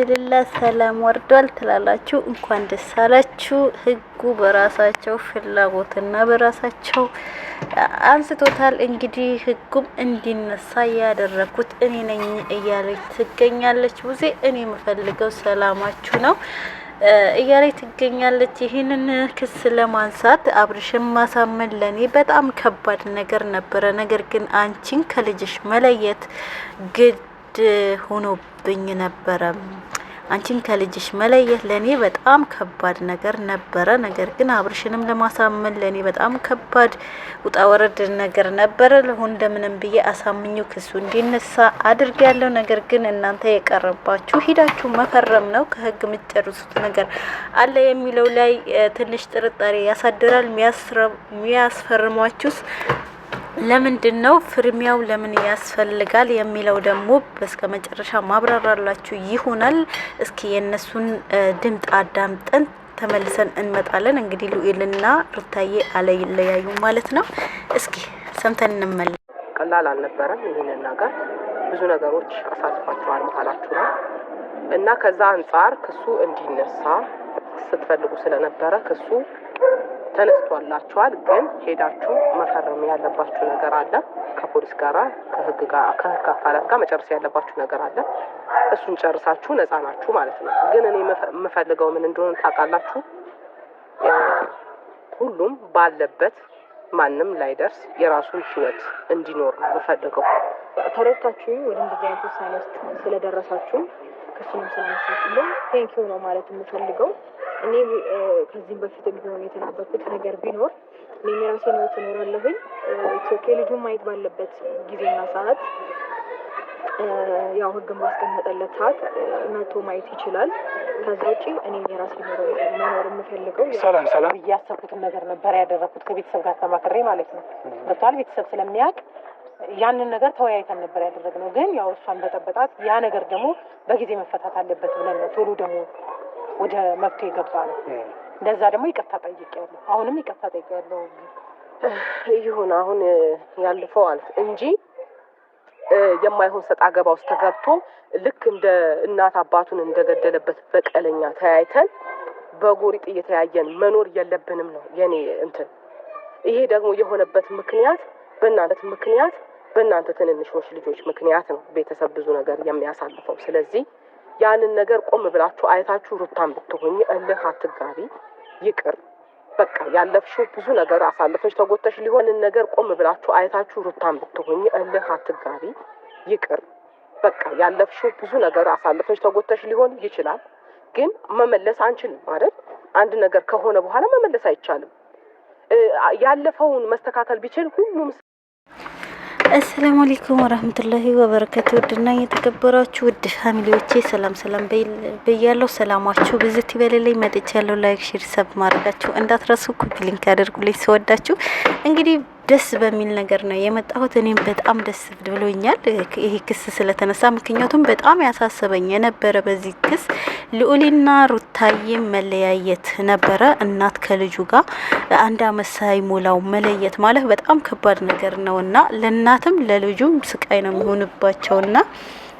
ልላ ሰላም ወርዷል ትላላችሁ። እንኳን ደስ አላችሁ። ህጉ በራሳቸው ፍላጎትና በራሳቸው አንስቶታል። እንግዲህ ህጉም እንዲነሳ ያደረኩት እኔ ነኝ እያለች ትገኛለች። ቡዜ እኔ የምፈልገው ሰላማችሁ ነው እያለች ትገኛለች። ይህንን ክስ ለማንሳት አብርሽን ማሳመን ለእኔ በጣም ከባድ ነገር ነበረ። ነገር ግን አንቺን ከልጅሽ መለየት ግድ ሆኖብኝ ነበረ። አንቺን ከልጅሽ መለየት ለእኔ በጣም ከባድ ነገር ነበረ። ነገር ግን አብርሽንም ለማሳመን ለእኔ በጣም ከባድ ውጣ ወረድ ነገር ነበረ። ለሁን እንደምንም ብዬ አሳምኘው ክሱ እንዲነሳ አድርጌያለሁ። ነገር ግን እናንተ የቀረባችሁ ሂዳችሁ መፈረም ነው። ከህግ የምትጨርሱት ነገር አለ የሚለው ላይ ትንሽ ጥርጣሬ ያሳድራል። የሚያስፈርሟችሁስ ለምንድን ነው ፍርሚያው ለምን ያስፈልጋል የሚለው ደግሞ እስከ መጨረሻ ማብራራላችሁ ይሆናል። እስኪ የእነሱን ድምጥ አዳምጠን ተመልሰን እንመጣለን። እንግዲህ ሉኤልና ሩታዬ አለይለያዩ ማለት ነው። እስኪ ሰምተን እንመለስ። ቀላል አልነበረም። ይህንን ነገር ብዙ ነገሮች አሳልፋችኋል መሀላችሁ ነው እና ከዛ አንጻር ክሱ እንዲነሳ ስትፈልጉ ስለነበረ ክሱ ተነስቷላችኋል። ግን ሄዳችሁ መፈረም ያለባችሁ ነገር አለ። ከፖሊስ ጋራ ከህግ ጋር ከህግ አካላት ጋር መጨረስ ያለባችሁ ነገር አለ። እሱን ጨርሳችሁ ነፃ ናችሁ ማለት ነው። ግን እኔ የምፈልገው ምን እንደሆነ ታውቃላችሁ? ሁሉም ባለበት ማንም ላይደርስ የራሱን ህይወት እንዲኖር ነው የምፈልገው። ተረድታችሁ ወደ እንደዚህ አይነት ውሳኔ ውስጥ ስለደረሳችሁ ክሱንም ስላነሳችሁልን thank you ነው ማለት የምፈልገው። እኔ ከዚህም በፊት ቢሆን የተናገርኩት ነገር ቢኖር እኔም የራሴን ህይወት እኖራለሁኝ። Okay፣ ልጁን ማየት ባለበት ጊዜና ሰዓት ያው ህግን ባስቀመጠለት ሰዓት መቶ ማየት ይችላል። ከዛ ውጭ እኔም የራሴ መኖር የምፈልገው ሰላም ሰላም እያሰብኩትን ነገር ነበር ያደረኩት ከቤተሰብ ጋር ተማክሬ ማለት ነው። ገብቶሃል? ቤተሰብ ስለሚያውቅ ያንን ነገር ተወያይተን ነበር ያደረግነው። ግን ያው እሷን በጠበጣት። ያ ነገር ደግሞ በጊዜ መፈታት አለበት ብለን ነው ቶሎ ደግሞ ወደ መብቱ የገባ ነው። እንደዛ ደግሞ ይቅርታ ጠይቄያለሁ። አሁንም ይቅርታ ጠይቄያለሁ። ይሁን አሁን ያለፈው አልፍ እንጂ የማይሆን ሰጣ ገባ ውስጥ ተገብቶ ልክ እንደ እናት አባቱን እንደገደለበት በቀለኛ ተያይተን በጎሪጥ እየተያየን መኖር የለብንም ነው የኔ እንትን። ይሄ ደግሞ የሆነበት ምክንያት በእናንተ ምክንያት በእናንተ ትንንሾች ልጆች ምክንያት ነው ቤተሰብ ብዙ ነገር የሚያሳልፈው። ስለዚህ ያንን ነገር ቆም ብላችሁ አይታችሁ ሩታን ብትሆኝ እልህ አትጋቢ፣ ይቅር በቃ ያለፍሽው ብዙ ነገር አሳልፈሽ ተጎተሽ ሊሆንን ነገር ቆም ብላችሁ አይታችሁ ሩታን ብትሆኝ እልህ አትጋቢ፣ ይቅር በቃ ያለፍሽው ብዙ ነገር አሳልፈሽ ተጎተሽ ሊሆን ይችላል። ግን መመለስ አንችልም አይደል? አንድ ነገር ከሆነ በኋላ መመለስ አይቻልም። ያለፈውን መስተካከል ቢችል ሁሉም السلام عليكم ورحمة الله وبركاته። ውድና የተከበራችሁ ውድ family ዎቼ ሰላም ሰላም ብያለሁ። ሰላማችሁ ብዝት ይበልልኝ። መጥቻለሁ። like፣ share፣ sub ማድረጋችሁ እንዳትረሱ፣ copy link አድርጉልኝ። ስወዳችሁ እንግዲህ ደስ በሚል ነገር ነው የመጣሁት። እኔም በጣም ደስ ብሎኛል ይሄ ክስ ስለተነሳ። ምክንያቱም በጣም ያሳሰበኝ የነበረ በዚህ ክስ ልዑልና ሩታዬ መለያየት ነበረ። እናት ከልጁ ጋር አንድ አመት ሳይሞላው መለየት ማለት በጣም ከባድ ነገር ነውና ለእናትም ለልጁም ስቃይ ነው የሚሆንባቸውና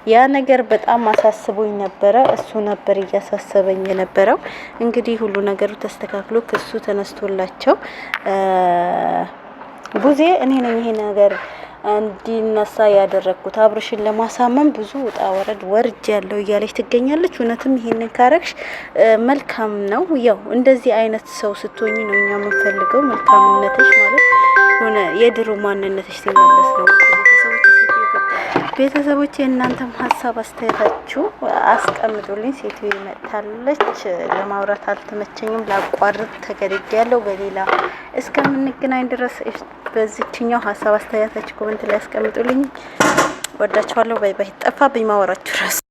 ያ ነገር በጣም አሳስቦኝ ነበረ። እሱ ነበር እያሳሰበኝ የነበረው። እንግዲህ ሁሉ ነገሩ ተስተካክሎ ክሱ ተነስቶላቸው ቡዜ እኔ ነኝ ይሄ ነገር እንዲነሳ ያደረግኩት አብርሽን ለማሳመን ብዙ ውጣ ወረድ ወርጅ ያለው እያለች ትገኛለች። እውነትም ይሄንን ካረግሽ መልካም ነው። ያው እንደዚህ አይነት ሰው ስትሆኝ ነው እኛ የምንፈልገው። መልካምነትሽ ማለት ሆነ የድሮ ማንነትሽ ሲመለስ ነው። ቤተሰቦች የእናንተም ሀሳብ አስተያየታችሁ አስቀምጡልኝ። ሴትዮ መጥታለች፣ ለማውራት አልተመቸኝም፣ ላቋርጥ ተገድጃለሁ። በሌላ እስከምንገናኝ ድረስ በዚችኛው ሀሳብ አስተያየታችሁ comment ላይ አስቀምጡልኝ። ወዳችኋለሁ። bye bye። ጠፋብኝ ማወራችሁ ራሱ።